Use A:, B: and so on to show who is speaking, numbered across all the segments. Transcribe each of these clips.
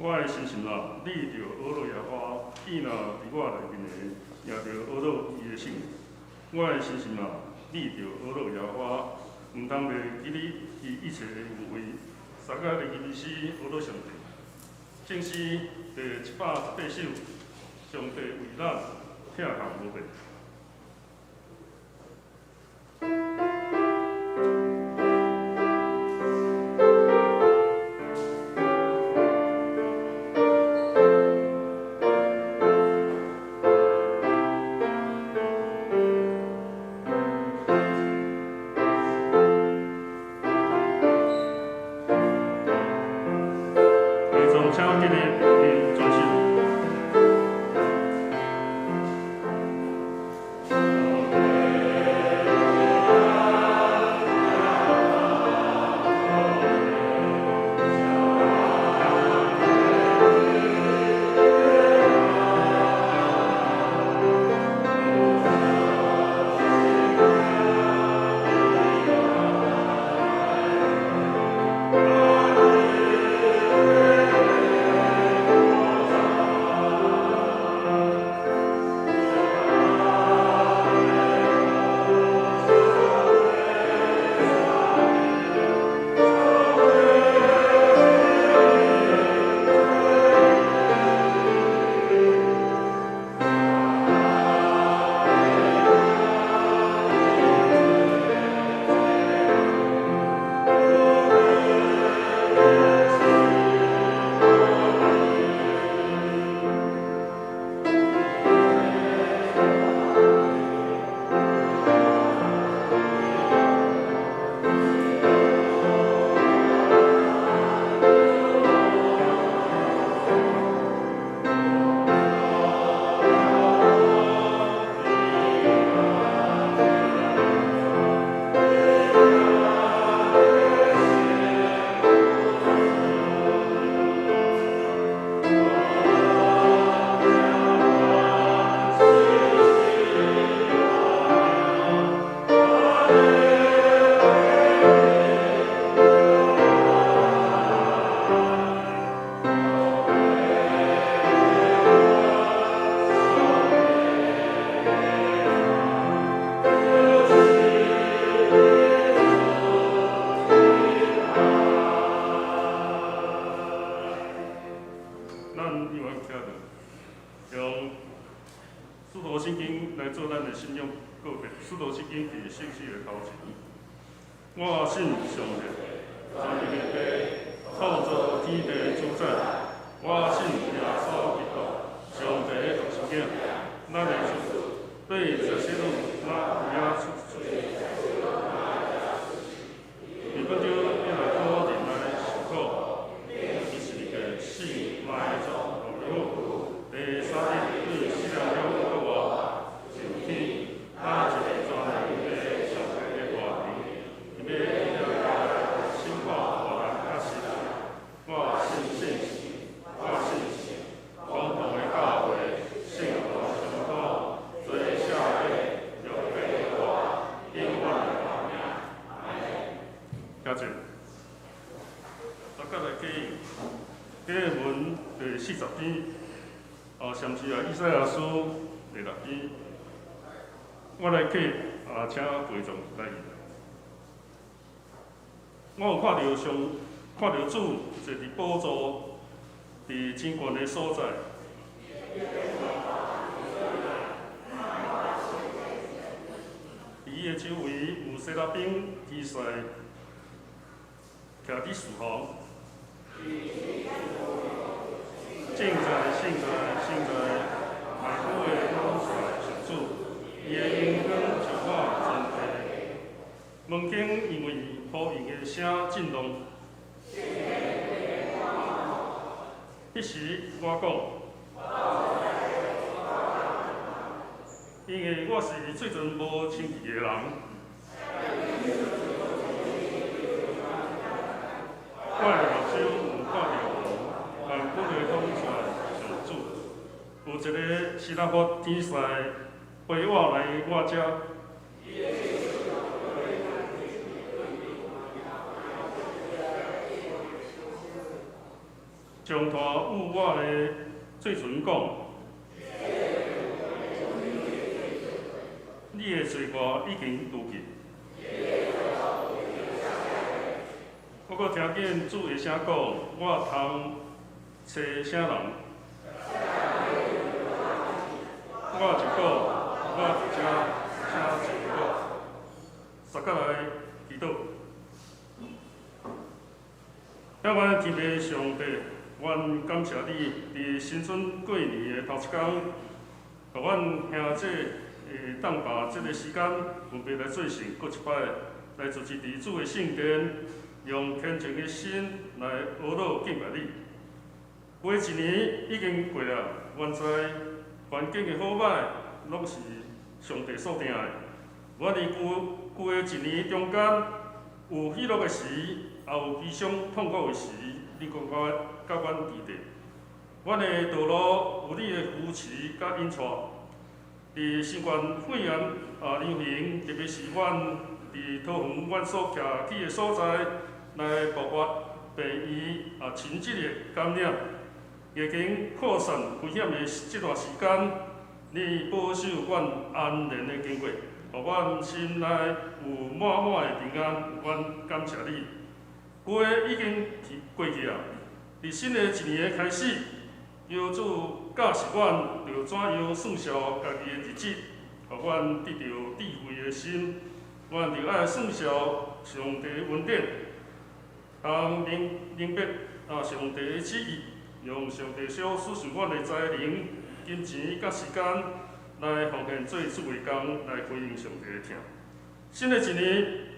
A: 我的信心啊，你著呵咾耶和華，伊若佇我內面的，也著呵咾伊的聖名。我的信心啊，你著呵咾耶和華，毋通袂記你伊一切的恩惠。撒迦利亞詩呵咾上帝，聖詩第118首，上帝為咱疼痛無變。請起立，並專心。徒釋經佇聖死的頭前。我信上帝，全能的父，創造天地的主宰。我信耶穌基督，上帝的獨生囝，咱的主，對十四日瑪利亞出世。佇本丟彼拉多人來受苦，伊是個死埋葬落去，第三日對死人中復活，上天，他坐佇全能的上帝的大能，伊欲來審判活人佮死人。我信聖神，我信公同的教會，聖徒相通，罪赦免，肉體復活，永遠的活命。謝謝。大家來記經文第40篇，啊，甚至啊，以賽亞書第6篇，我來記啊，請會眾來。我有看著上，看著主坐佇寶座，佇真懸的所在。佇伊的周圍有撒拉賓天使徛佇四方。聖哉，聖哉，聖哉，萬軍的統帥上主，伊的榮光充滿全地。門間因為呼應的聲震動。彼時我講，因為我是喙唇無清潔的人。我的目睭有看著萬軍的統帥上主，有一个撒拉弗天使飛我來我遮。將炭與我的嘴唇講，你的罪過已經除去。我閣聽見主的聲講，我通揣啥人？我就講，我佇遮，請揣我。大家來祈禱。仰阮天父上帝，阮感謝你，佇新春過年的頭一工，予阮兄弟會當把這个時間分別來做成，閣一擺來聚集佇主的聖殿，用虔誠的心來阿樂敬拜你。過一年已經過了，阮知環境的好歹攏是上帝所定的。阮佇舊舊的一年中間，有喜樂的時，也有悲傷痛苦的時，你閣佮阮佇咧。阮的道路有你的扶持佮引帶。佇新冠肺炎流行，特別是阮佇桃園阮所徛起的所在，來爆發病院群聚的感染，疫情擴散危險的這段時間，你保守阮安然的經過，予阮心內有滿滿的平安，阮感謝你。舊的已經過去啊，佇新的一年的開始，求主教示阮著怎樣算數家己的日子，予阮得著智慧的心。阮著愛算數上帝的恩典，通明明白上帝的旨意，用上帝所賜予阮的才能、金錢佮時間來奉獻做主的工，來回應上帝的疼。新的一年，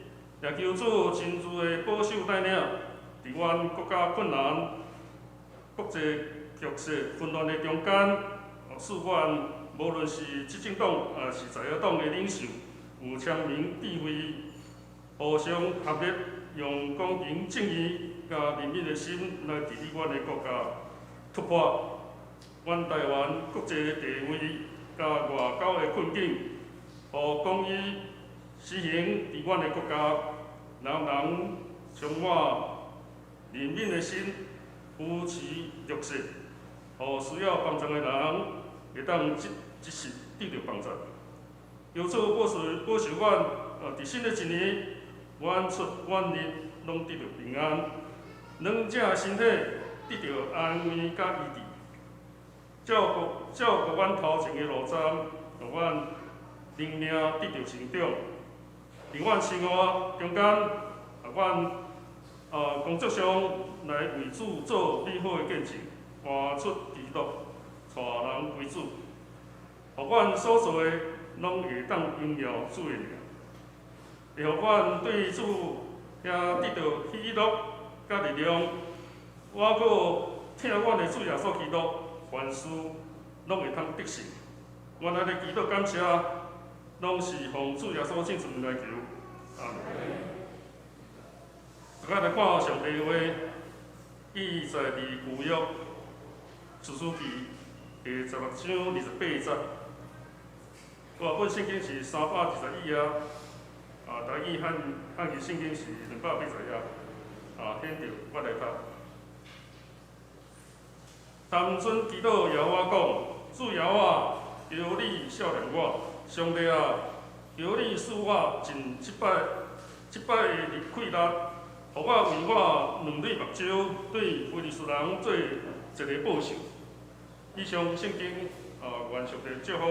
A: 也求主親自的保守帶領，佇阮國家困難、國際局勢混亂的中間，賜阮無論是執政黨抑是在野黨的領袖，有聰明智慧，互相合力，用公平正義佮憐憫的心來治理阮的國家，突破阮台灣國際地位佮外交的困境，予公義施行佇阮的國家，人人充滿憐憫的心，扶持弱勢，予需要幫助的人會當及及時得著幫助。求主保守保守阮，佇新的一年，阮出阮入攏得著平安，兩者的身體得著安慰佮醫治，照顧照顧阮頭前的路站，予阮靈命得著成長。佇阮生活中間，啊，阮工作上來為主做美好的見證，活出基督，帶人歸主，予阮所做的攏會當榮耀主的名，會予阮對主遐得著喜樂佮力量。我閣疼阮的主耶穌基督，凡事攏會通得勝。阮按呢祈禱感謝，攏是奉主耶穌聖名來求。阿們。大家來看上帝的話，記載佇舊約士師記第16章28節。和合本聖經是321頁，台語漢字聖經是280頁，現著我來讀。當陣祈禱耶和華講：主耶和華，求你赦免我，上帝啊，求你賜我盡這擺的氣力，予我為我兩對目睭對非利士人做一个報仇。以上聖經願上帝祝福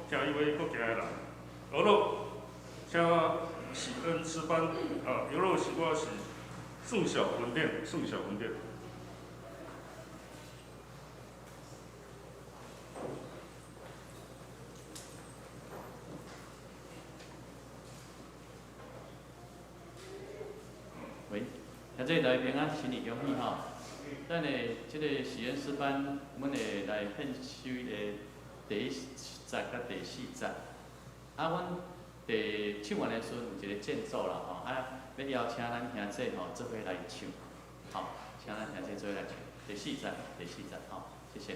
A: 聽伊話閣行的人。好了，請喜恩詩班啊，有樂是我是宋小文典，宋小文典。
B: 喂，兄弟大家平安，新年恭喜吼！咱的這个喜恩詩班，阮會來獻首的第一節佮第四節。阮佇唱完的時陣有一个間奏啦吼，欲邀請咱兄弟吼做伙來唱，好，請咱兄弟做伙來唱第四節，第四節吼，謝謝。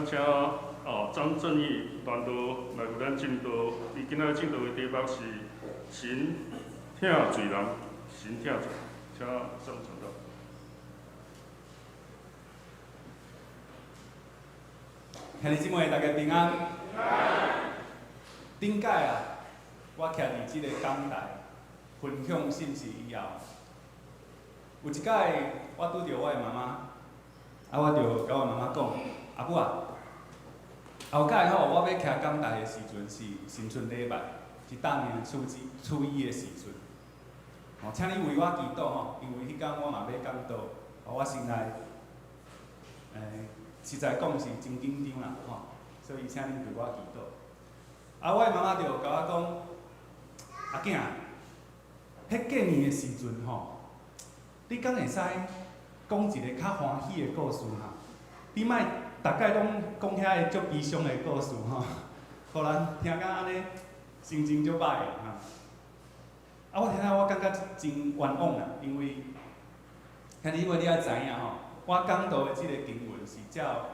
A: 咱請張正義傳道來為咱證道。伊今仔日證道的題目是神疼罪人，神疼罪，請張傳道。
C: 兄弟姊妹，大家平安。頂擺啊，我徛佇這個講台分享信息以後，有一擺我拄著我的媽媽，啊，我就共我媽媽講：阿母啊，後擺吼，我欲徛講台的時陣是新春禮拜，是大年初一初一的時陣。吼，請你為我祈禱吼，因為彼工我嘛欲講道，我心內，實在講是真緊張啦，吼，所以請恁為我祈禱。啊，我的媽媽就共我講：阿囝，彼過年的時陣吼，你敢會使講一個較歡喜的故事哈？你莫逐擺攏講遐个足悲傷的故事吼，予人聽甲按呢心情足歹的哈。啊，我聽了我感覺真冤枉啦，因為兄弟姊妹你愛知影吼，我講道的這個經文是照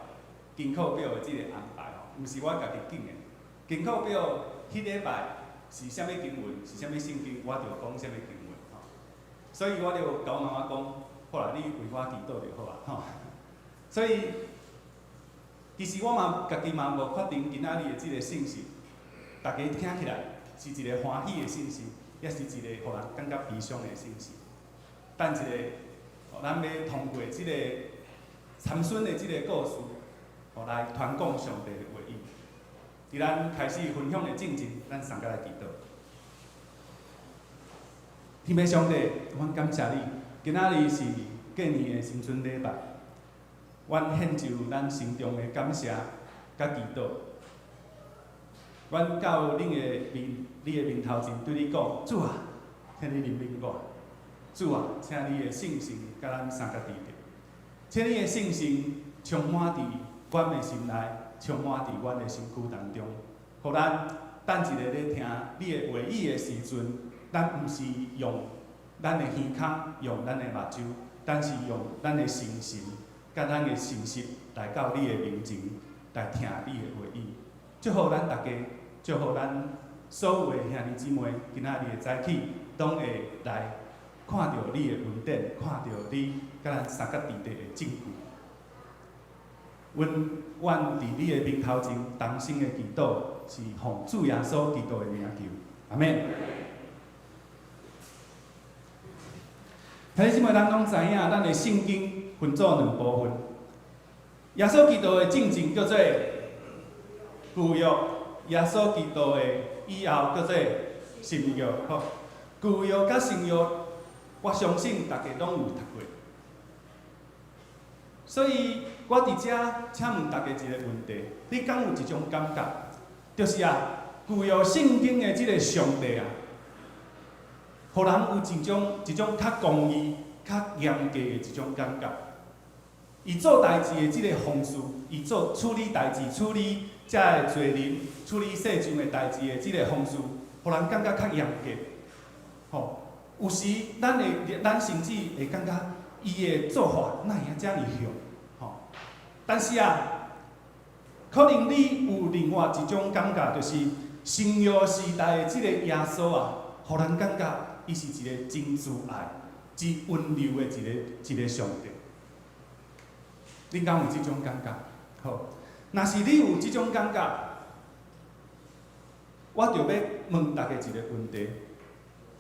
C: 經課表的這個安排吼，毋是我家己揀的。經課表彼禮拜是啥物經文，是啥物聖經，我就講啥物經文吼。所以我就共我媽媽講，好啦，你為我祈禱就好啊吼。所以其實我嘛家己嘛無確定今仔日的這個信息，大家聽起來是一個歡喜的信息，抑是一個予人感覺悲傷的信息。等一下，咱欲通過這個參孫的這個故事，來傳講上帝的話語。佇咱開始分享的進前，咱相共來祈禱。天父上帝，阮感謝你，今仔日是過年的新春禮拜，阮獻上咱心中的感謝佮祈禱。阮到恁的面，你的面頭前對你講：主啊，請你憐憫我；主啊，請你的聖神佮咱相佮佇著，請你的聖神充滿佇阮的心內，充滿佇阮的身軀當中，予咱等一下咧聽你的話語的時陣，咱毋是用咱的耳孔，用咱的目睭，咱是用咱的心神，佮咱的心識來到你的面前來聽你的話語。祝福咱大家，祝福咱所有的兄弟姊妹，今仔日的早起，攏會來看著你的恩典，看著你佮咱相佮佇的證據。阮願佇你的面頭前同心的祈禱，是奉主耶穌基督的名求，阿們。兄弟姊妹，咱攏知影，咱的聖經分做兩部分。耶穌基督的進前叫做舊約，耶穌基督的以後叫做新約。吼，舊約佮新約，我相信大家攏有讀過。所以我佇遮請問大家一個問題：你敢有一種感覺，就是啊，舊約聖經的這個上帝啊，予人有一種較公義、較嚴格的一種感覺。伊做代誌的這個方式，伊做處理代誌、處理遮个罪人、處理世上的代誌的這個方式，予人感覺較嚴格。吼，有時咱會，咱甚至會感覺伊的做法哪會遮爾凶？吼，但是啊，可能你有另外一種感覺，就是新約時代的這個耶穌啊，予人感覺伊是一個真慈愛、真溫柔的一個上帝。你敢有這種感覺？好，若是你有這種感覺，我就欲問大家一個問題：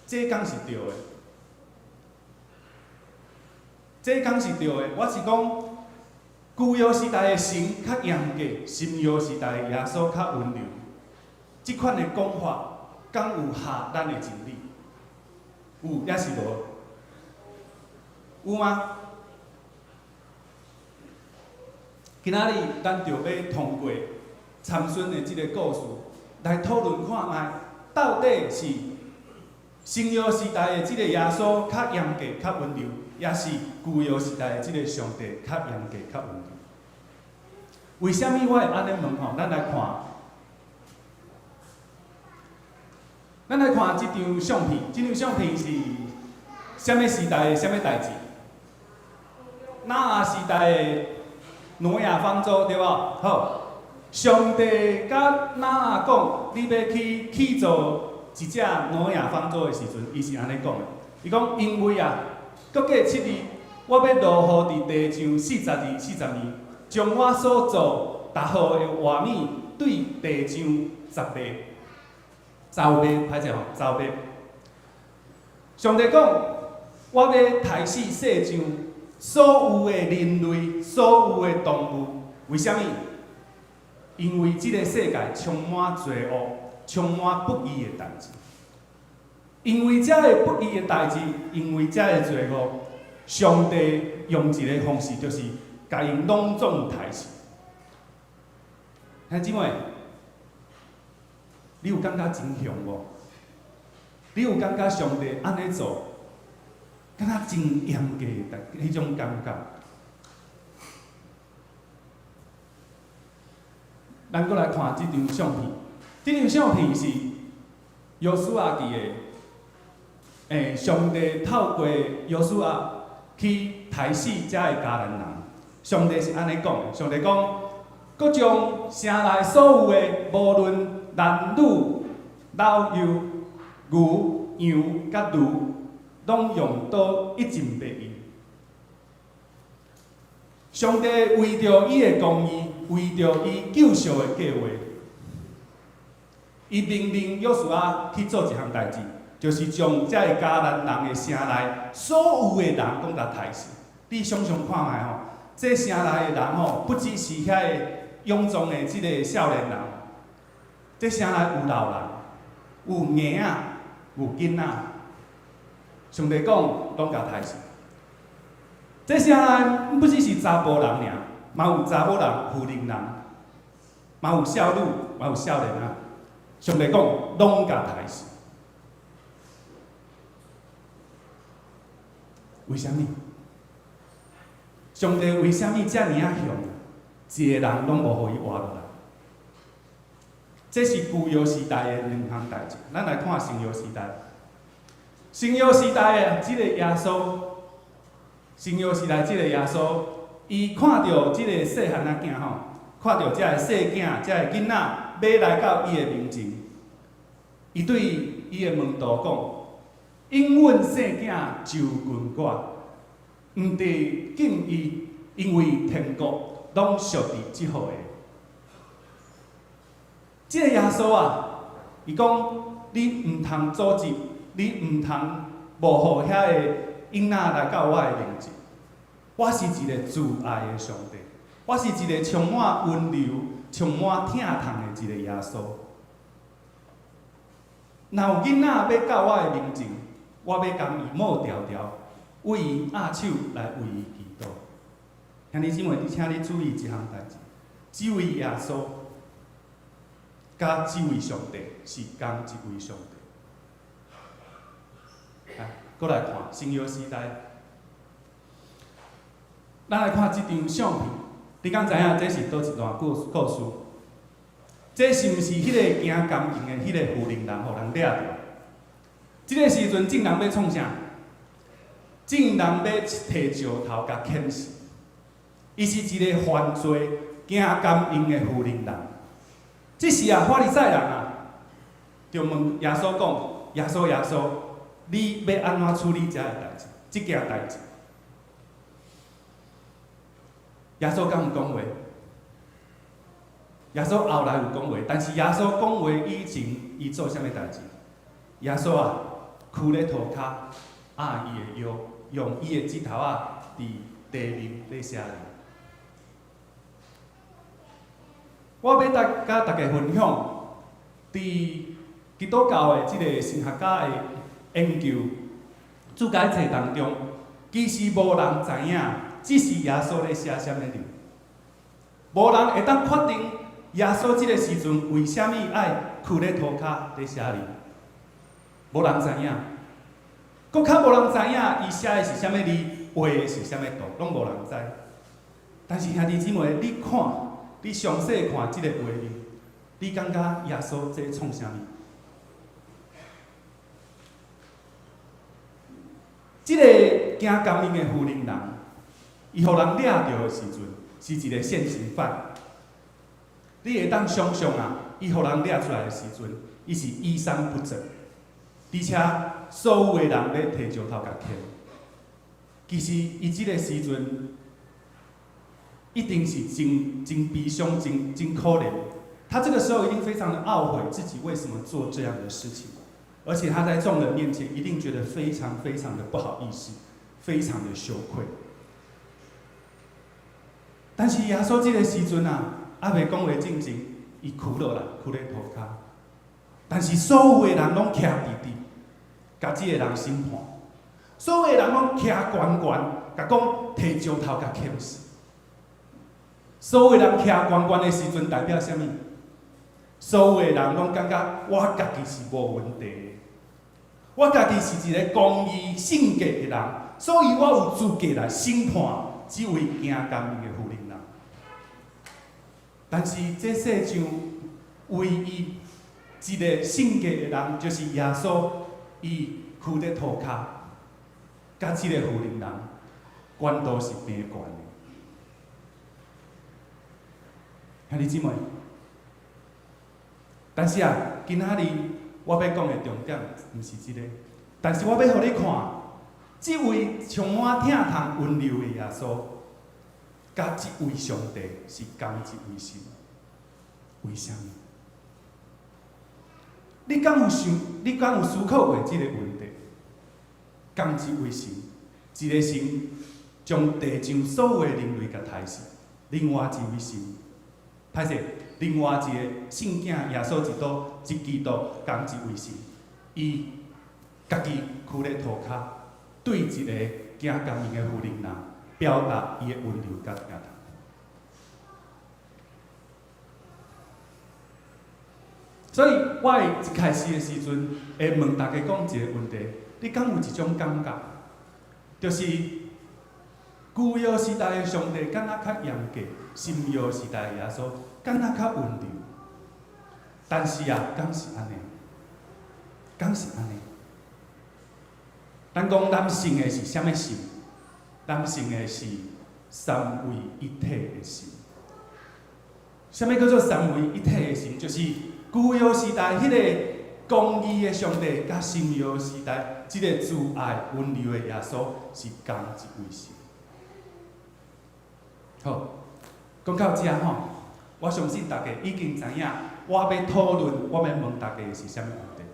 C: 這敢是對的？這敢是對的？我是講，舊約時代的神較嚴格，新約時代的耶穌較溫柔。這款的講法，敢有合咱的真理？有抑是無？有嗎？今仔日咱就欲通過參孫的這個故事來討論看覓，到底是新約時代的這個耶穌較嚴格、較溫柔，抑是舊約時代的這個上帝較嚴格、較溫柔？為啥物我會按呢問吼？咱來看，咱來看這張相片，這張相片是啥物時代的啥物代誌？挪亞時代的挪亞方舟對無？好，上帝佮挪亞講，你欲去起造一隻挪亞方舟的時陣，伊是按呢講的。伊講因為啊，閣過7日，我欲落雨佇地上40日40暝，將我所造逐號的活物對地上十滅，糟滅，歹勢吼，糟滅。上帝講，我欲刣死世上所有的人類，所有的動物，為啥物？因為這个世界充滿罪惡，充滿不義的代誌。因為這个不義的代誌，因為這个罪惡，上帝用一个方式，就是共𪜶攏總刣死。兄姊妹，你有感覺真兇無？你有感覺上帝按呢做，敢若真嚴格的彼種感覺？咱閣來看這張相片，這張相片是約書亞記的，上帝透過約書亞去刣死這个迦南人。上帝是按呢講的，上帝講，閣將城內所有的，無論男女老幼、牛、羊佮驢，攏用刀一盡滅伊。上帝為著伊的公義，為著伊救贖的計劃，伊命令約書亞去做一項代誌，就是將這个迦南人的城內所有的人攏共刣死。你想想看覓吼，這城內的人吼，不只是遐个勇壯的這个少年人，這城內有老人，有嬰仔，有囡仔。上帝講，攏共刣死。這城內不只是查埔人爾，嘛有查某人、婦人人，嘛有少女，嘛有少年仔。上帝講，攏共刣死。為啥物？上帝為啥物遮爾仔兇？一個人攏無予伊活落來。這是舊約時代的兩項代誌。咱來看新約時代。新約時代的這個耶穌，新約時代這個耶穌，伊看著這個細漢仔囝吼，看著這个細囝、這个囡仔欲來到伊的面前，伊對伊的門徒講：應允細囝就近我，毋得禁伊，因為天國攏屬佇這號的。這個耶穌啊，伊講你毋通阻止，你毋通無予遐个囡仔來到我的面前。我是一個慈愛的上帝，我是一個充滿溫柔、充滿疼痛的一個耶穌。若有囡仔欲到我的面前，我欲共伊抱牢牢，為伊握手來為伊祈禱。兄弟姊妹，請你注意一項代誌，這位耶穌佮這位上帝是仝一位上帝。來，閣來看新約時代，咱來看這張相片，你敢知影這是佗一段故事？這是毋是彼个行監獄的彼个婦人人，予人掠著？這个時陣，眾人欲創啥？眾人欲提石頭共牽死。伊是一个犯罪、行姦淫的婦人人。這時啊，法利賽人啊，就問耶穌講：耶穌，耶穌，你欲按怎處理這个代誌？這件代誌？耶穌敢有講話？耶穌後來有講話，但是耶穌講話以前，伊做啥物代誌？耶穌啊，屈咧塗跤，壓伊的腰，用伊的指頭仔佇地面咧寫字。我欲共大家分享，佇基督教的這个神學家的研究注解冊當中，其實無人知影，這時耶穌咧寫啥物字，無人會當確定耶穌這个時陣為啥物愛屈咧塗跤咧寫字，無人知影，閣較無人知影伊寫的是啥物字，畫的是啥物圖，攏無人知。但是兄弟姊妹，你看，你詳細看這个畫面，你感覺耶穌這創啥物？這个行監獄的婦人人，伊予人掠著的時陣，是一个現行犯。你會當想像啊，伊予人掠出來的時陣，伊是衣衫不整，而且所有的人咧提石頭共牽。其實伊這个時陣一定是真真悲傷、真真可憐。他這個時候一定非常的懊悔自己為什麼做這樣的事情，而且他在眾人面前一定覺得非常非常的不好意思，非常的羞愧。但是耶穌這个時陣啊，猶未講話進前，伊屈落來，屈咧塗跤。但是所有的人攏徛佇佇，共這个人審判。所有的人攏徛懸懸，共講提石頭共牽死。所有的人徛懸懸的時陣，代表啥物？所有的人攏感覺我家己是無問題的，我家己是一個公義聖潔的人，所以我有資格來審判這位行奸淫的婦人。但是這世上唯一一個聖潔的人，就是耶穌，伊屈佇塗跤，佮這個婦人人懸度是平懸的。兄弟姊妹，但是啊，今仔日我欲講的重點毋是這個，但是我欲予你看，這位充滿疼痛溫柔的耶穌，佮這位上帝是仝一位神。為啥物？你敢有想？你敢有思考過這個問題？仝一位神，一個神將地上所有的人類共刣死，另外一位神，歹勢，另外一個聖囝耶穌基督，一基督仝一位神，伊家己屈咧塗跤，對一個行姦淫的婦人人表達伊的溫柔佮疼痛。所以，我會一開始的時陣，會問大家講一個問題：你敢有一種感覺，就是舊約時代的上帝敢若較嚴格，新約時代的耶穌敢若較溫柔？但是啊，敢是按呢？敢是按呢？咱講咱信的是啥物神？咱信的是三位一體的神。啥物叫做三位一體的神？就是舊約時代彼個公義的上帝，佮新約時代這个慈愛溫柔的耶穌是仝一位神。好，講到遮吼，我相信大家已經知影，我欲討論，我欲問大家的是啥物問題。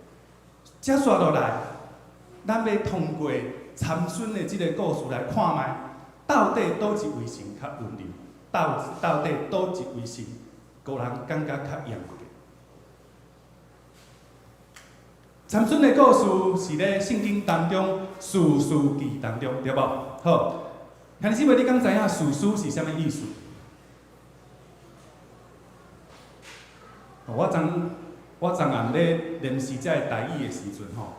C: 接紲落來，咱欲通過參孫的這个故事來看覓，到底佗一位神較溫柔，到底佗一位神，予人感覺較嚴格。參孫的故事是咧聖經當中士師記當中，對無？好，兄弟姊妹，你敢知影士師是啥物意思？我昨我昨暗咧練習這個台語的時陣吼，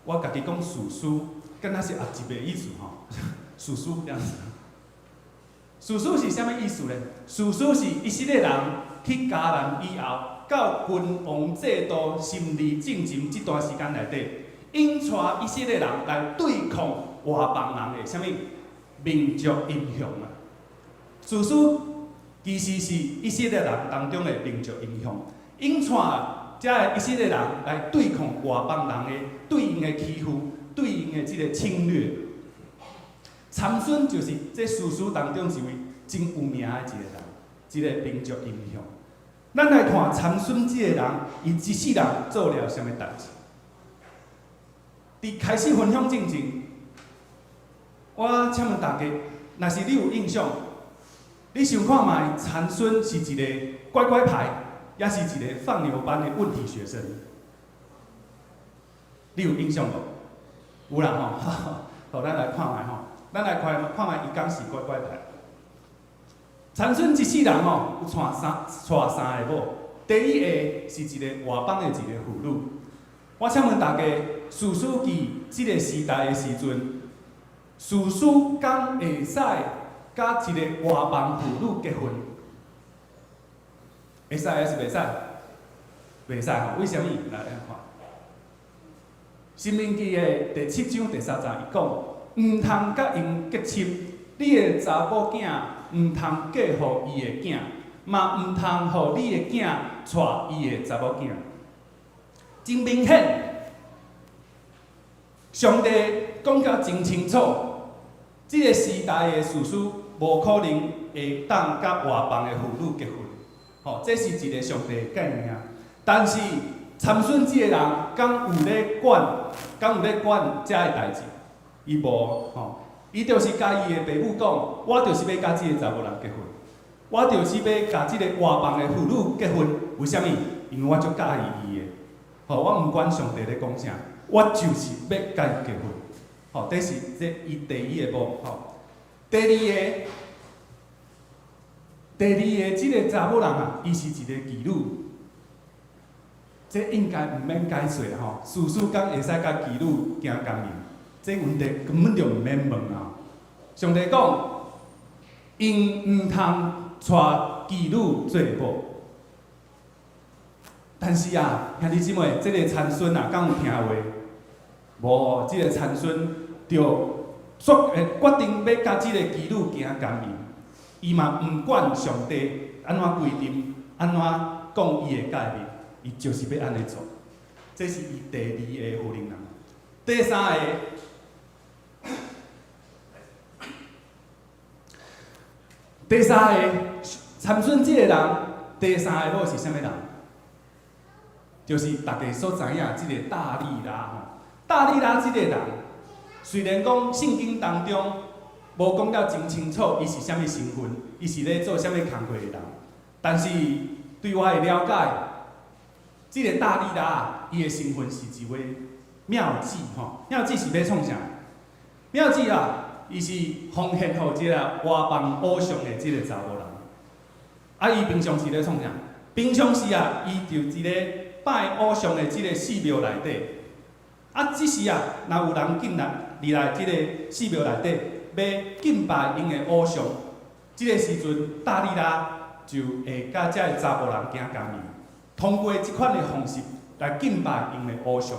C: 我家己講士師，敢若是阿一的意思吼，士師這樣子。士師是啥物意思咧？士師是以色列人去迦南以後，到君王制度成立進前這段時間內底，引帶以色列人來對抗外邦人的啥物民族英雄啊！士師其實是以色列人當中的民族英雄，引帶這个以色列人來對抗外邦人的對𪜶的欺負，對𪜶的這个侵略。參孫就是這士師當中一位真有名的一個人，一個民族英雄。咱來看參孫這個人，伊一世人做了啥物代誌？佇開始分享進前，我請問大家，若是你有印象，你想看覓參孫是一個乖乖牌，抑是一個放牛班的問題學生？你有印象無？有啦吼，好，咱來看覓吼，咱來看看覓伊敢是乖乖牌。參孫一世人吼，有娶三娶三个某。第一个是一个外邦的一个婦女。我請問大家，士師記這个時代的時陣，士師敢會使佮一个外邦婦女結婚？會使還是袂使？袂使吼，為啥物？來，咱看《申命記》的第七章第三節，伊講：毋通佮𪜶結親，你的查某囝。毋通嫁予伊的囝，嘛毋通予你的囝娶伊的查某囝。真明顯，上帝講甲真清楚，這個時代的士師無可能會當佮外邦的婦女結婚，吼，這是一個上帝的誡命。但是參孫這個人，敢有咧管，敢有咧管這个代誌？伊無吼，伊就是共伊的爸母講，我就是欲佮這個查某人結婚，我就是欲共這個外邦的婦女結婚。為啥物？因為我足佮意伊的，吼，我毋管上帝咧講啥，我就是欲共伊結婚。吼，這是這伊第一个某，吼。第二个，第二個這個查某人啊，伊是一個妓女，這應該毋免解說吼。士師敢會使佮妓女行姦淫，這問題根本就毋免問啊。上帝講，𪜶毋通娶妓女做某。但是啊，兄弟姊妹，這個參孫啊，敢有聽話？無，這個參孫就做決定欲佮這個妓女行姦淫。伊嘛毋管上帝按怎規定，按怎講伊的誡命，伊就是欲按呢做。這是伊第二個婦人。第三个，第三个參孫這個人，第三个某是啥物人？就是大家所知影這個大利拉吼。大利拉這個人，雖然講聖經當中無講甲真清楚，伊是啥物身份，伊是咧做啥物工課的人，但是對我的了解，這個大利拉伊的身份是一位廟妓吼。廟妓是欲創啥？廟妓啊，伊是奉獻予這个外邦偶像的這個查某人。啊，伊平常時咧創啥？平常時啊，伊就佇咧拜偶像的這个寺廟內底。啊，這時啊，若有人進來入來這個寺廟內底，欲敬拜𪜶的偶像，這個時陣，大利拉就會佮這个查某人行姦淫，通過這款的方式來敬拜𪜶的偶像。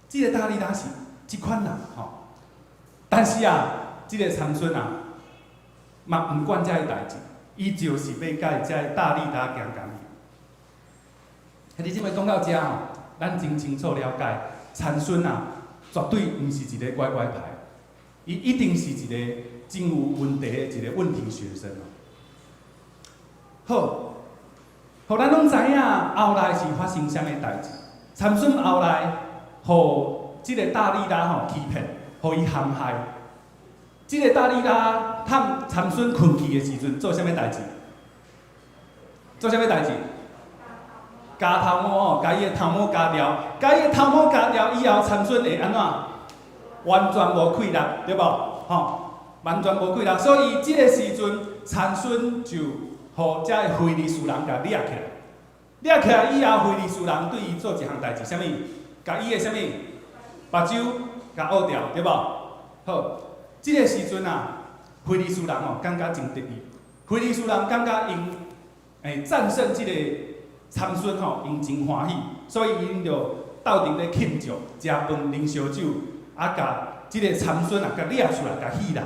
C: 這個大利拉是這款人吼，但是啊，這個參孫啊，嘛毋管這个代誌，伊就是欲佮這个大利拉行姦淫。兄弟姊妹講到遮吼，咱真清楚了解，參孫啊，絕對毋是一个乖乖牌，伊一定是一個真有問題的一個問題學生。好，予咱攏知影後來是發生啥物代誌？參孫後來予這個大利拉吼欺騙，予伊陷害。這個大利拉趁參孫睏去的時陣，做啥物代誌？做啥物代誌？鉸頭毛哦，共伊的頭毛鉸掉，共伊的頭毛鉸掉以後，參孫會按怎？完全無氣力，對無？吼，完全無氣力，所以這个時陣，參孫就予這个非利士人共掠起來。掠起來以後，非利士人對伊做一項代誌，啥物？共伊的啥物？目睭共挖掉，對無？好，這个時陣啊，非利士人哦，感覺真得意。非利士人感覺𪜶戰勝這個參孫吼，𪜶真歡喜，所以𪜶就鬥陣咧慶祝，食飯啉燒酒，啊，共這個參孫啊，共掠出來，共戲弄，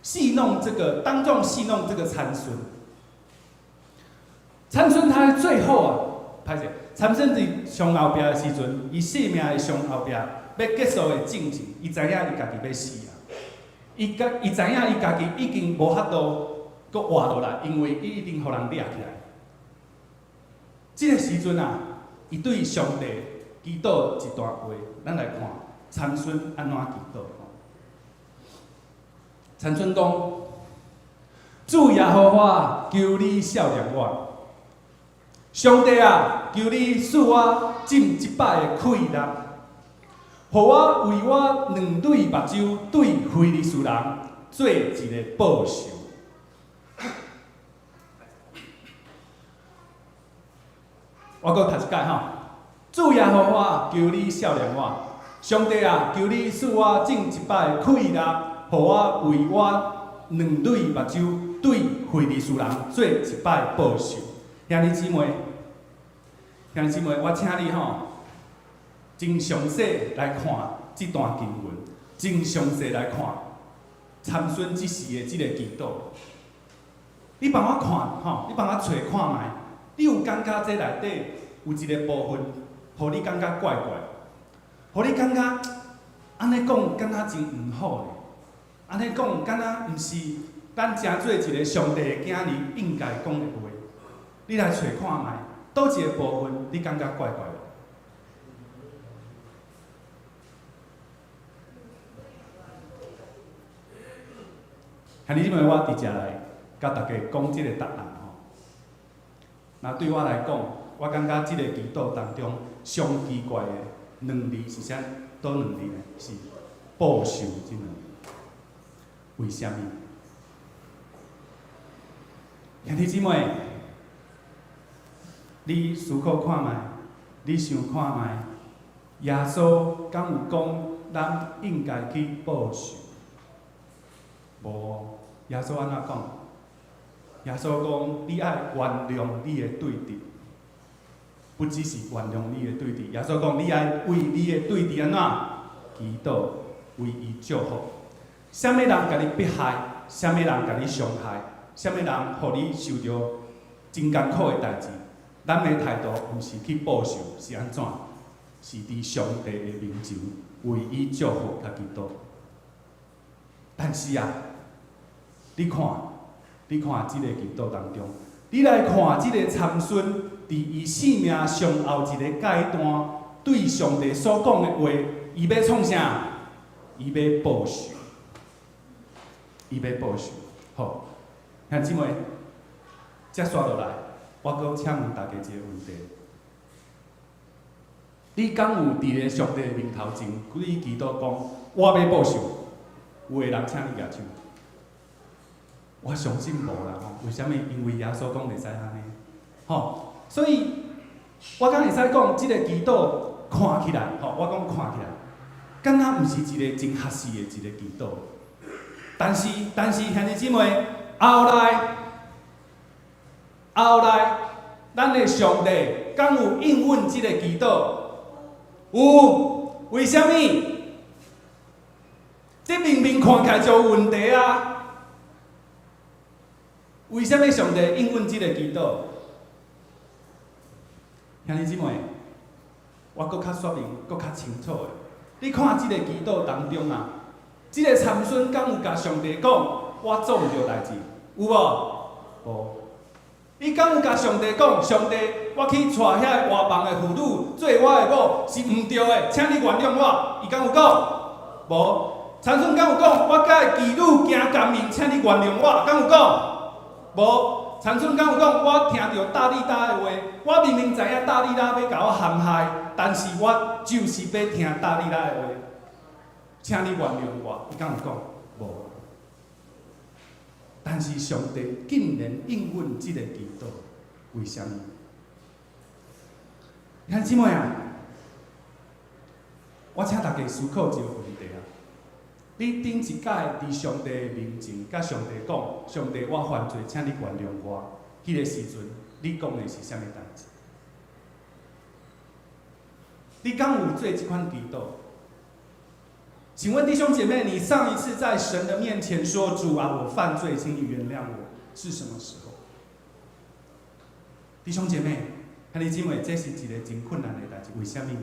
C: 戲弄這個當眾戲弄這個參孫。參孫他最後啊，歹勢，參孫佇上後壁的時陣，伊生命的上後壁欲結束的進前，伊知影伊家己欲死啊。伊家伊知影伊家己已經無法度閣活落來，因為伊已經予人掠起來。這個時陣啊，伊對上帝祈禱一段話，咱來看參孫按怎祈禱。參孫講：主耶和華，求你赦免我。上帝啊，求你賜我進一擺的氣力，予我為我兩對目睭對非利士人做一个報仇。我閣讀一擺吼，主耶和華，求你赦免我。上帝啊，求你賜我進一擺的氣力，予我為我兩對目睭對非利士人做一擺報仇。兄弟姊妹，兄弟姊妹，我請你吼，真詳細來看這段經文，真詳細來看。參孫這時的這个祈禱。你幫我看吼，你幫我揣看覓，你有感覺這內底有一个部分，予你感覺怪怪，予你感覺按呢講，敢若真毋好咧？按呢講，敢若毋是咱成做一个上帝的囝兒應該講的話。你來揣看覓，佗一个部分你感覺怪怪的？兄弟姊妹，我佇遮來佮大家講這个答案吼。若對我來講，我感覺這个祈禱當中上奇怪的兩字是啥？佗兩字呢？是報仇這兩字。為啥物？兄弟姊妹，你思考看覓，你想看覓，耶穌敢有講咱應該去報仇？無，耶穌按怎講？耶穌講，你愛原諒你的對敵，不只是原諒你的對敵。耶穌講，你愛為你的對敵按怎祈禱，為伊祝福。啥物人共你迫害？啥物人共你傷害？啥物人予你受著真艱苦的代誌？咱的態度毋是去報仇，是按怎？是佇上帝的面前為伊祝福共祈禱。但是啊，你看，你看這个祈禱當中，你來看這个參孫佇伊生命上後一个階段，對上帝所講的話，伊欲創啥？伊欲報仇，伊欲報仇。好，兄姊妹，接續落來，我閣請問大家一个問題：你敢有佇咧上帝面頭前，你祈禱講，我欲報仇？有的人請你舉手。我相信無啦吼，為啥物？因為耶穌講袂使按呢，吼，所以我敢會使講，這个祈禱看起來，吼，我講看起來，敢若毋是一个真合適的一个祈禱。但是，但是兄弟姊妹，後來，後來，咱的上帝敢有應允這个祈禱？有，為啥物？這明明看起來就有問題啊！為啥物上帝應允這个祈禱？兄弟姊妹，我閣較說明，閣較清楚的。你看這个祈禱當中啊，這个參孫敢有共上帝講，我做毋著代誌，有無？無。伊敢有共上帝講，上帝，我去娶遐个外邦的婦女做我的某是毋著的，請你原諒我。伊敢有講？無。參孫敢有講，我佮伊妓女行姦淫，請你原諒我，敢有講？無。參孫敢有講，我聽著大利拉的話，我明明知影大利拉欲共我陷害，但是我就是欲聽大利拉的話，請你原諒我。伊敢有講？無。但是上帝竟然應允這个祈禱，為啥物？兄姊妹啊，我請大家思考一个問題啊。你頂一擺佇上帝的面前，佮上帝講：上帝，我犯罪，請你原諒我。彼个時陣，你講的是啥物代誌？你敢有做這款祈禱？請問弟兄姐妹，你上一次在神的面前說：主啊，我犯罪，請你原諒我，是什麼時候？弟兄姐妹，兄弟姊妹，這是一个真困難的代誌。為啥物？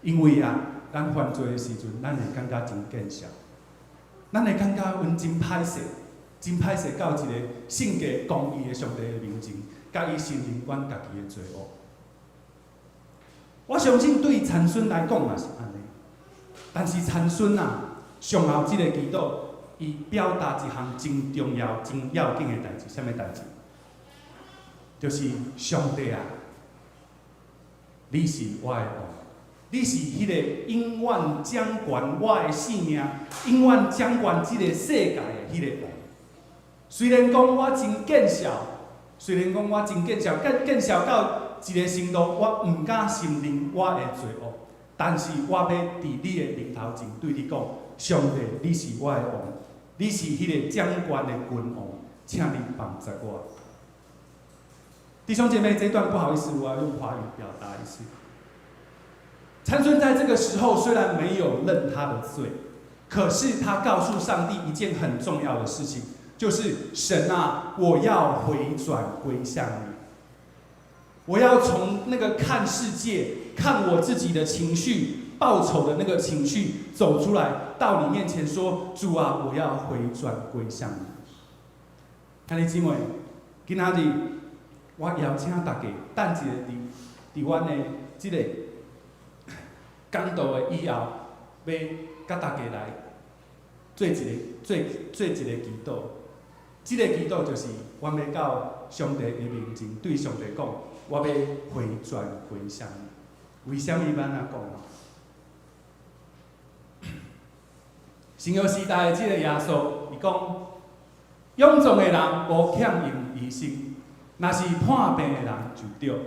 C: 因為啊，咱犯罪的時陣，咱會感覺真見笑，咱會感覺阮真歹勢，真歹勢到一个聖潔公義的上帝的面前，共伊承認阮家己的罪惡。我相信對參孫來講嘛是按呢，但是參孫啊，上後這个祈禱，伊表達一項真重要、真要緊的代誌，啥物代誌？就是上帝啊，你是我的王，你是彼个永遠掌權我的性命、永遠掌權這个世界的彼个王。雖然講我真見笑，雖然講我真見笑，見見笑到一个程度，我毋敢承認我的罪惡，但是我欲佇你的面頭前對你講，上帝，你是我的王，你是彼个掌權的君王，請你幫助我。弟兄姐妹，這段不好意思，我要用華語表達一次。參孫在這個時候雖然沒有認他的罪，可是他告訴上帝一件很重要的事情，就是神啊，我要回轉歸向你，我要從那個看世界、看我自己的情緒、報仇的那個情緒走出來，到你面前說：主啊，我要回轉歸向你。兄弟姊妹，今仔日我邀請大家，等一下佇阮的這個講道的以後，欲佮大家來做一個祈禱。這個祈禱就是阮欲到上帝的面前，對上帝講：我欲回轉歸向你。為啥物欲按呢講？新約時代的這個耶穌，伊講：勇壯的人無欠用醫生，若是破病的人就著。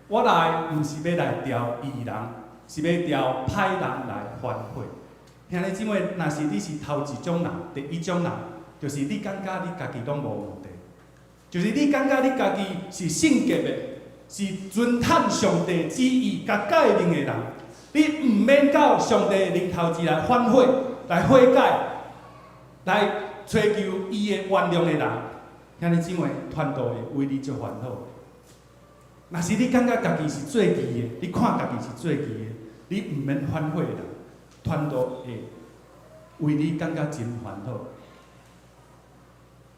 C: 我來毋是欲來召義人，是欲召歹人來反悔。兄弟姊妹，若是你是頭一種人，第一種人，就是你感覺你家己攏無問題，就是你感覺你家己是聖潔的，是遵趁上帝旨意佮誡命的人，你毋免到上帝的面頭前來反悔、來悔改、來揣求伊的原諒的人，兄弟姊妹，傳道會為你足煩惱。若是你感覺家己是做義的，你看家己是做義的，你毋免反悔的人，傳道會為你感覺真煩惱。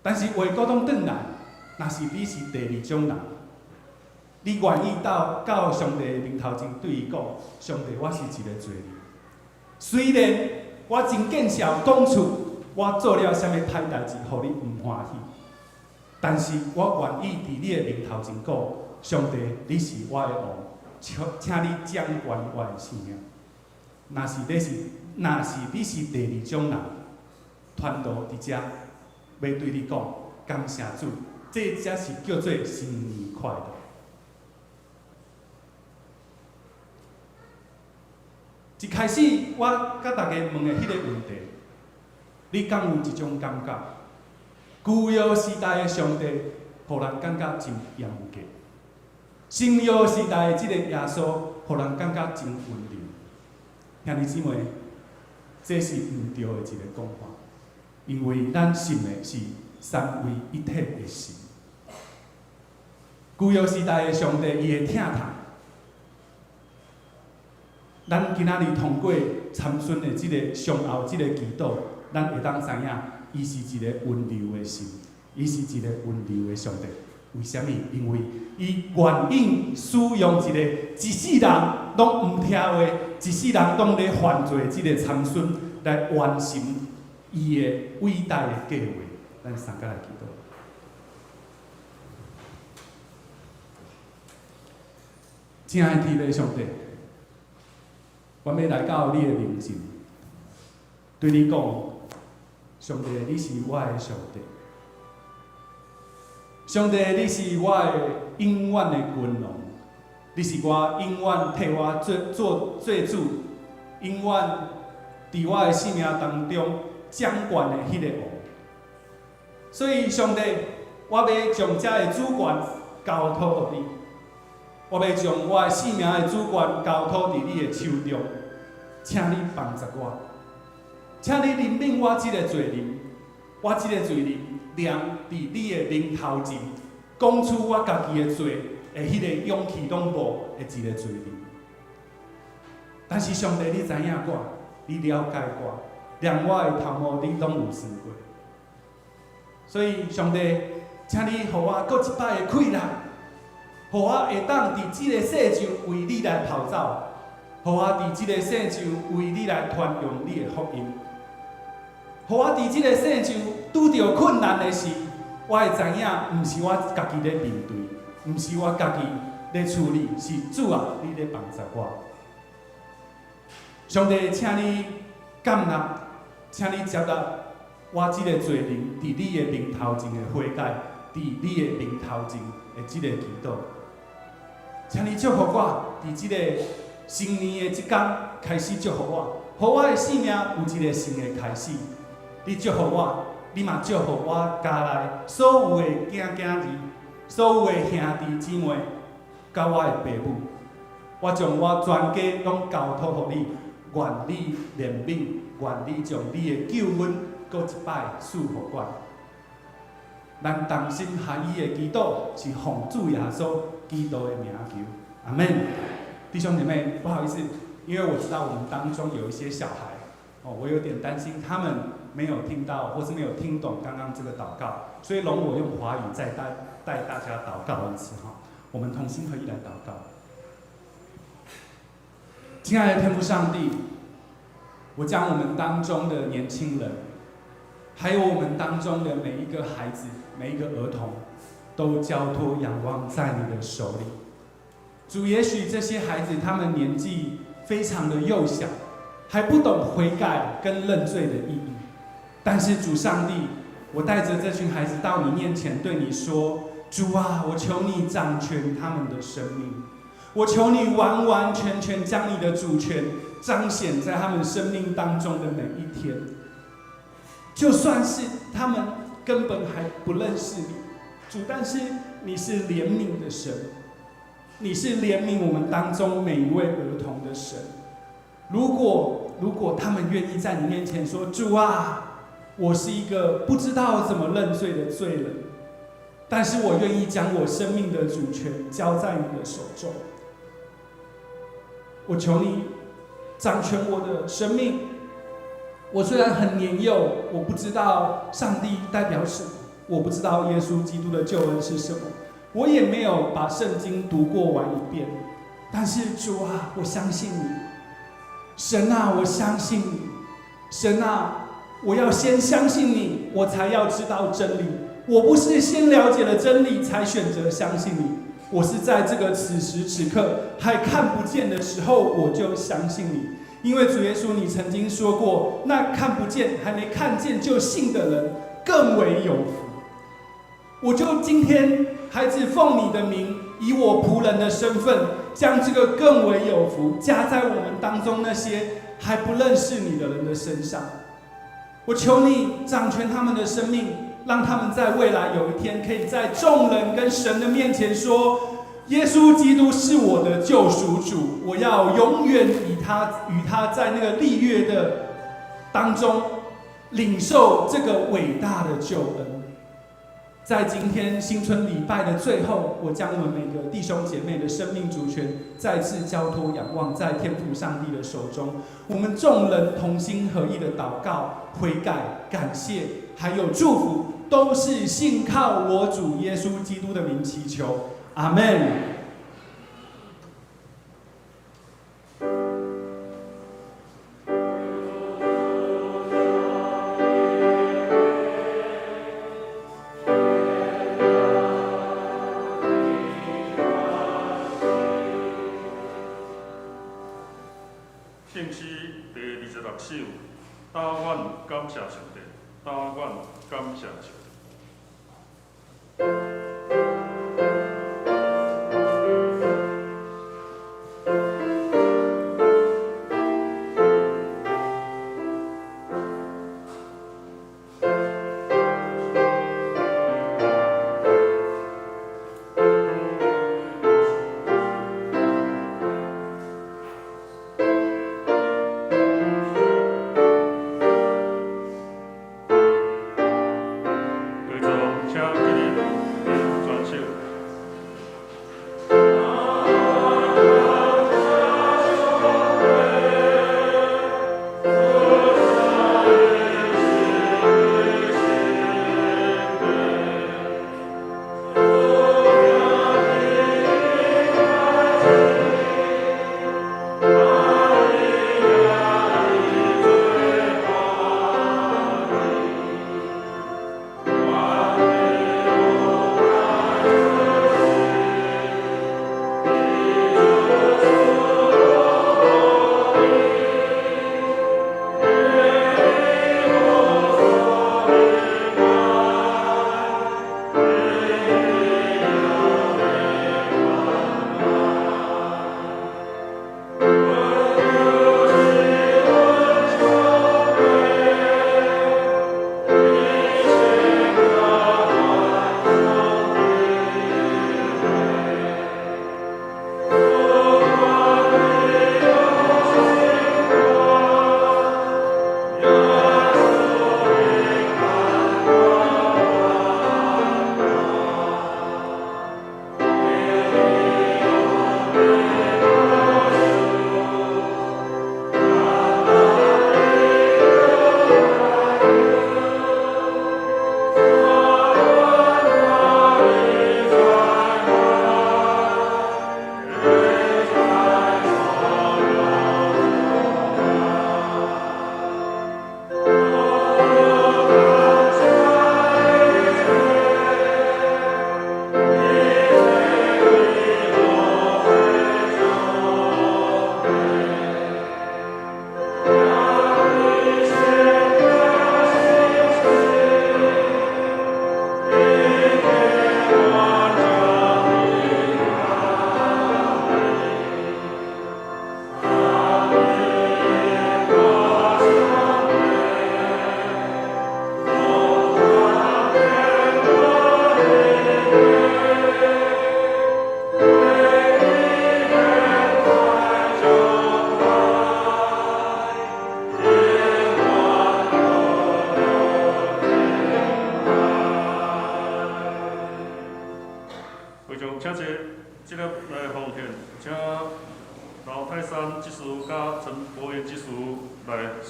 C: 但是話閣當轉來，若是你是第二種人，你願意到上帝的面頭前對伊講：上帝，我是一個罪人。雖然我真見笑講出我做了啥物歹代誌，予你毋歡喜，但是我願意佇你的面頭前講：上帝，你是我的王，請你掌管我的生命。若是你是第二種人，傳道佇遮欲對你講，感謝主，這才是叫做新年快樂。一開始我佮大家問的彼個問題，你敢有這種感覺？舊約時代的上帝，予人感覺真嚴格；新約時代的這個耶穌，予人感覺真溫柔。兄弟姊妹，這是毋對的一個講法，因為咱信的是三位一體的神。舊約時代的上帝，伊會疼痛。咱今仔日通過參孫的這個上後這個祈禱，咱會當知影，伊是一個溫柔的神，伊是一個溫柔的上帝。為啥物？因為伊願意使用一個一世人攏毋聽話、一世人攏咧犯罪的這個參孫來完成伊的偉大的計劃。咱三個來祈禱。親愛的天父上帝，我欲來到你的面前，對你講，上帝，你是我的上帝。上帝，你是我的永遠的君王，你是我永遠替我做主，永遠佇我的生命當中掌權的彼個王。所以，上帝，我欲將這个主權交託予你，我欲將我的生命的主權交託佇你的手中，請你幫助我，請你憐憫我這个罪人，我這个罪人連佇你的面頭前講出我家己的罪的彼个勇氣攏無的一個罪人。但是上帝，你知影我，你了解我，連我的頭毛你攏有算過。所以上帝，請你予我閣一擺的氣力，予我會當佇這個世上為你來跑走，予我佇這個世上為你來傳揚你的福音，予我佇這個世上拄著困難的時，我會知影，毋是我家己咧面對，毋是我家己咧處理，是主啊，你咧幫助我。上帝，請你感納，請你接納我這個罪人佇你的面頭前的悔改，佇你的面頭前的這個祈禱。請你祝福我，佇這個新年的這天開始祝福我，予我的生命有一個新的開始。你祝福我，你嘛祝福我家內所有的囝囝兒，所有的兄弟姊妹，佮我的爸母，我將我全家攏交託予你，願你憐憫。願你將你的救恩閣一擺賜予阮。咱同心合意的祈禱是奉主耶穌基督的名求，阿門。弟兄姐妹，不好意思，因為我知道我們當中有一些小孩，哦，我有點擔心他們沒有聽到或是沒有聽懂剛剛這個禱告，所以容我用華語再帶帶大家禱告一次哈。我們同心合意來禱告。親愛的天父上帝，我將我們當中的年輕人，還有我們當中的每一個孩子、每一個兒童，都交託仰望在你的手裡。主，也許這些孩子他們年紀非常的幼小，還不懂悔改跟認罪的意義。但是主上帝，我帶着這群孩子到你面前，對你說：主啊，我求你掌權他們的生命，我求你完完全全將你的主權彰顯在他們生命當中的每一天。就算是他們根本還不認識你，主，但是你是憐憫的神，你是憐憫我們當中每一位兒童的神。如果他們願意在你面前說：主啊，我是一個不知道怎麼認罪的罪人，但是我願意將我生命的主權交在你的手中。我求你掌權我的生命。我雖然很年幼，我不知道上帝代表什麼，我不知道耶穌基督的救恩是什麼，我也沒有把聖經讀過完一遍。但是主啊，我相信你，神啊，我相信你，神啊，我要先相信你，我才要知道真理。我不是先了解了真理才選擇相信你，我是在這個此時此刻還看不見的時候，我就相信你。因為主耶穌，你曾經說過，那看不見、還沒看見就信的人更為有福。我就今天，孩子奉你的名，以我僕人的身份，將這個更為有福加在我們當中那些還不認識你的人的身上。我求你掌權他們的生命，讓他們在未來有一天，可以在眾人跟神的面前說：耶穌基督是我的救贖主，我要永遠以他與他在那個立約的當中領受這個偉大的救恩。在今天新春禮拜的最後，我將我們每個弟兄姐妹的生命主權再次交託仰望在天父上帝的手中。我們眾人同心合意的禱告、悔改、感謝，還有祝福，都是信靠我主耶穌基督的名祈求。阿門。
A: 聖詩第26首，但願感謝上帝，但願感謝上帝。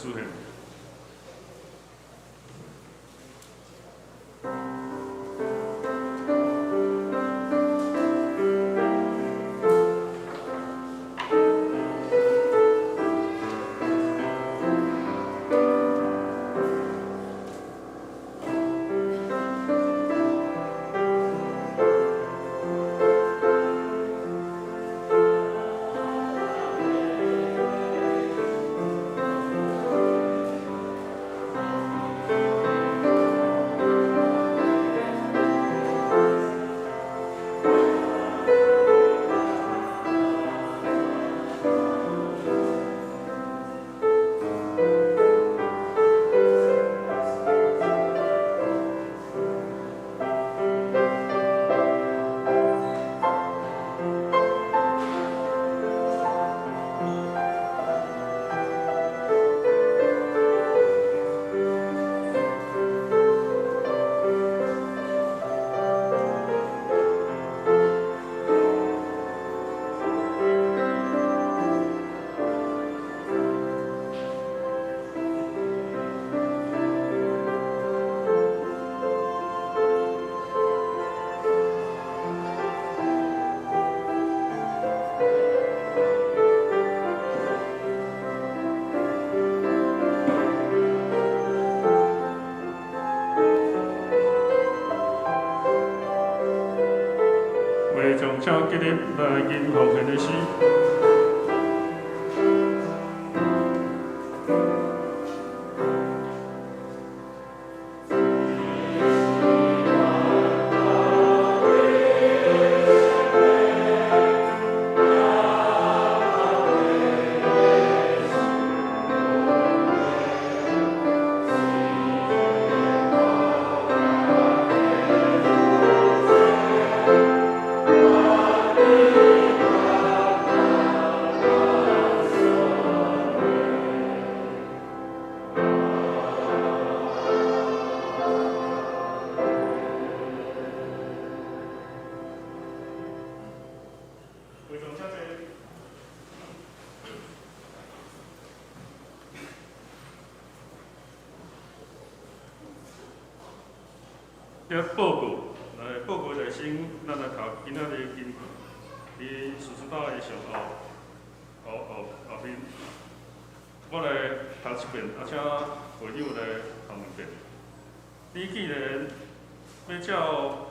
A: 出現。請起立來吟奉獻的詩。報告，來報告來先，咱來讀今仔日經文，佇四書大的上後後後後面，我來讀一遍，啊，請會友來讀兩遍。你既然欲照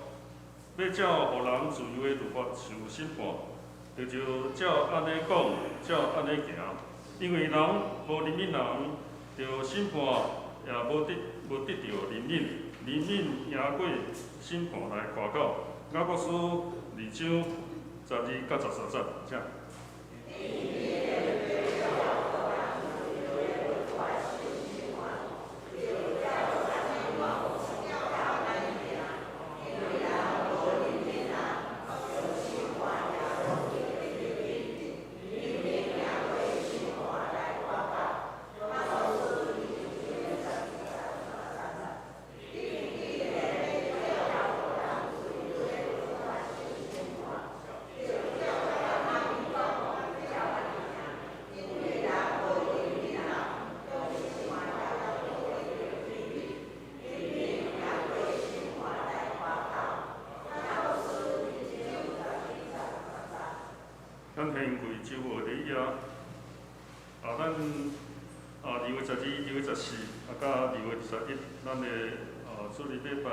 A: 予人自由的律法受審判，就照按呢講，照按呢行，因為人無憐憫人，著審判也無得著憐憫。憐憫贏過審判來誇口。雅各書2章12到13節，請。咱現跪周報第一頁，啊，咱啊2月12、2月14，啊，佮2月21，咱的啊主日禮拜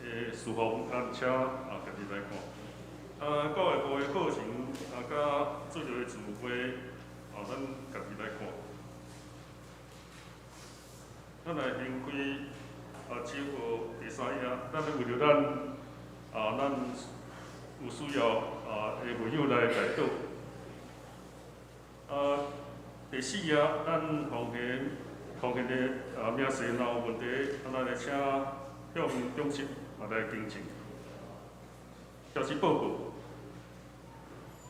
A: 的事奉，咱請啊家己來看。啊，教會部的課程啊，佮主日的聚會，啊，咱家己來看。咱來掀開啊周報第三頁，咱為著咱啊，咱有需要啊的會友來代禱。啊，第四頁，咱奉獻的啊明細若有問題，啊，咱來請向長執啊來更正。消息報告，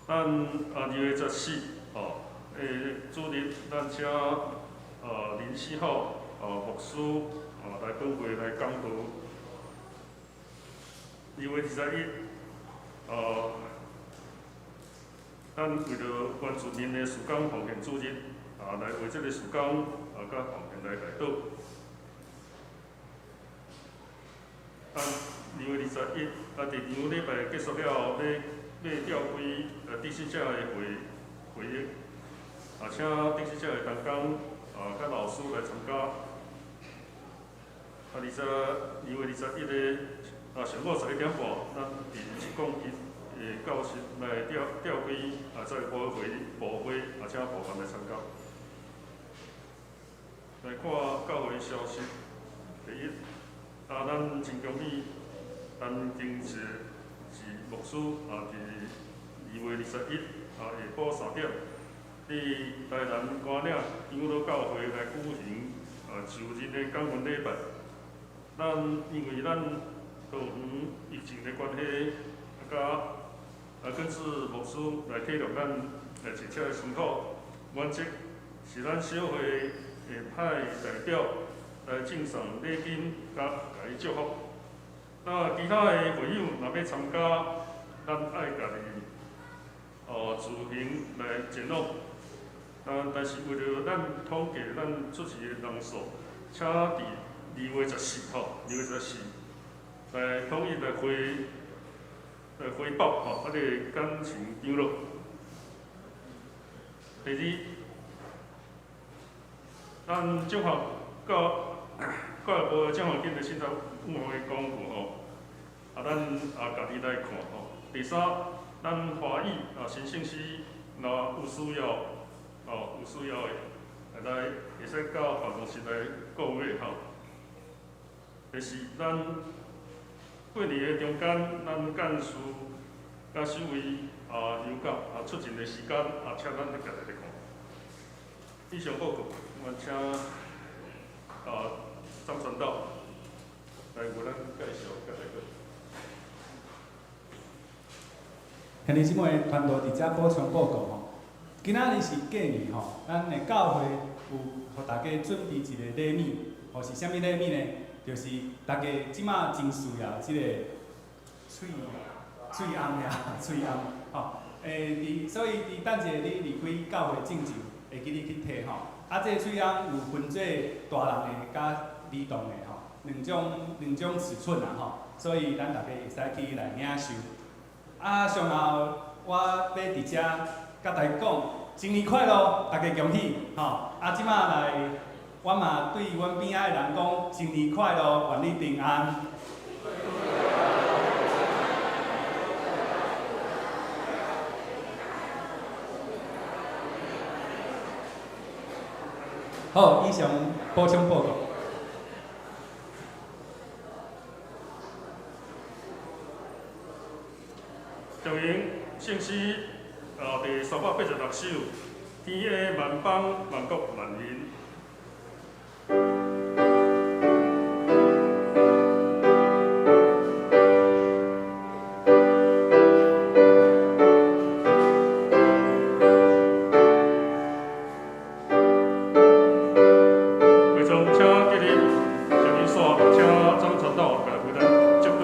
A: 咱啊2月14吼，主日咱請啊林世浩啊牧師啊來本會來講道。2月21，啊。咱為著原住民的事工奉獻主日，啊，來為這个事工啊佮奉献來代禱。2月21，伫阳礼拜結束了後，欲召開得勝者的會議，請得勝者的同工佮老師來參加。2月21的上午11點半，咱佇701的教室來召開這個部會，請部員來參加。來看教會消息，第一，咱真恭喜陳定哲是牧師，佇2月21下晡3點，佇台南歌嶺長老教會來舉行就任的感恩禮拜。咱因為咱桃園疫情的關係，佮根治牧師來體諒咱坐車的辛苦，原則是咱小會會派代表來贈送禮金，佮共伊祝福。那其他的會友若欲參加，咱愛家己自行來前往。但是為著咱統計咱出席的人數，請佇2月14號，2月14來統一來回報吼，這个感情張落。第二，咱獎學教育部的獎學金的審查委員會公布吼，咱也家己來看吼。第三，咱華語新聖詩若有需要，有需要的，來會使到辦公室來購買吼。第四，咱過年的中間，咱幹事佮守衛休假出勤的時間請咱家己來看。以上報告，我請張傳道來為咱介紹佮代禱。
C: 兄弟姊妹，傳道佇遮補充報告吼。今仔日是過年吼，咱的教會有予大家準備一个禮物，是啥物禮物呢？就是大家這馬真需要這个喙罨呀，喙罨吼。所以佇等一下你離開教會進前，會記你去提吼。這个喙罨有分做大人的佮兒童的吼，兩種尺寸啊吼，所以咱大家會使去來領受。上後我欲佇遮佮大家講，新年快樂，大家恭喜吼。這馬來，我嘛對阮邊仔的人講，新年快樂，願你平安。好，以上補充報告。
A: 長榮聖詩第386首，天下萬邦萬國萬民。會場請起立，請您煞，請張傳道來為咱祝福。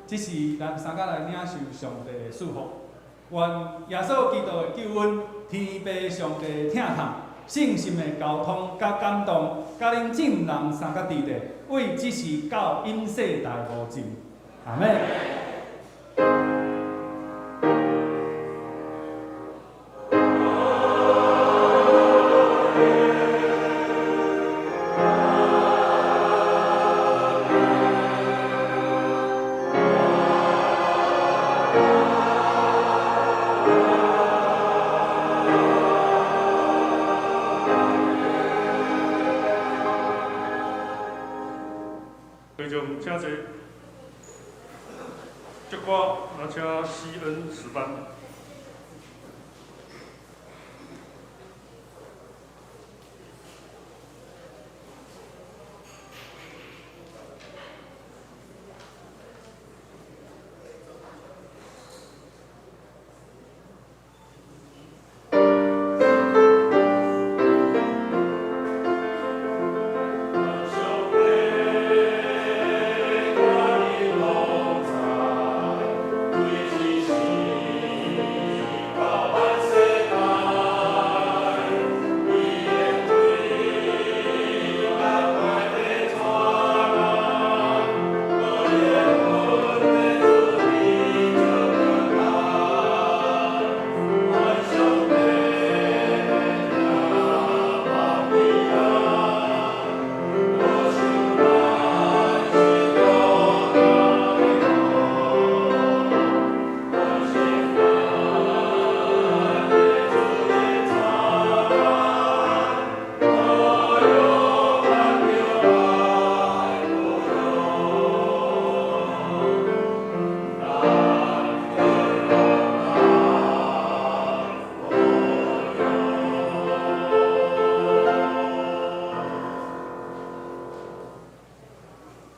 C: 這是咱三甲來領受上帝的祝福，願耶穌基督的救恩、天父上帝的疼痛、聖神的交通佮感動，佮恁眾人三甲佇咧，為這時到永世代無盡。阿們。
A: 祝歌，咱請施恩詩班。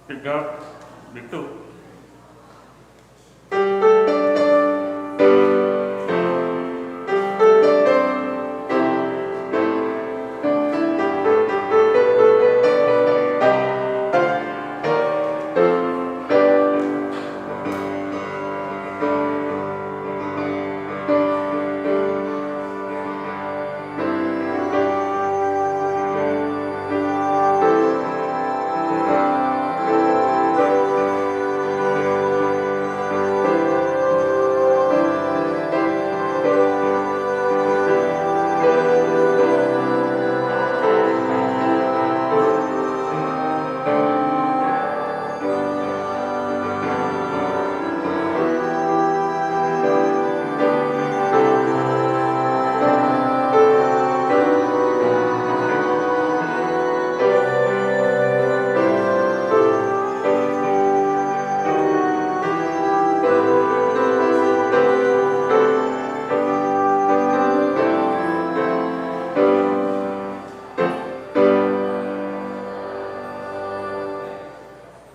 A: 平安，默禱。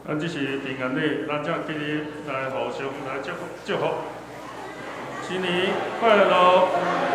A: 咱這是平安禮，咱才起立來互相來祝福祝福。新年快樂！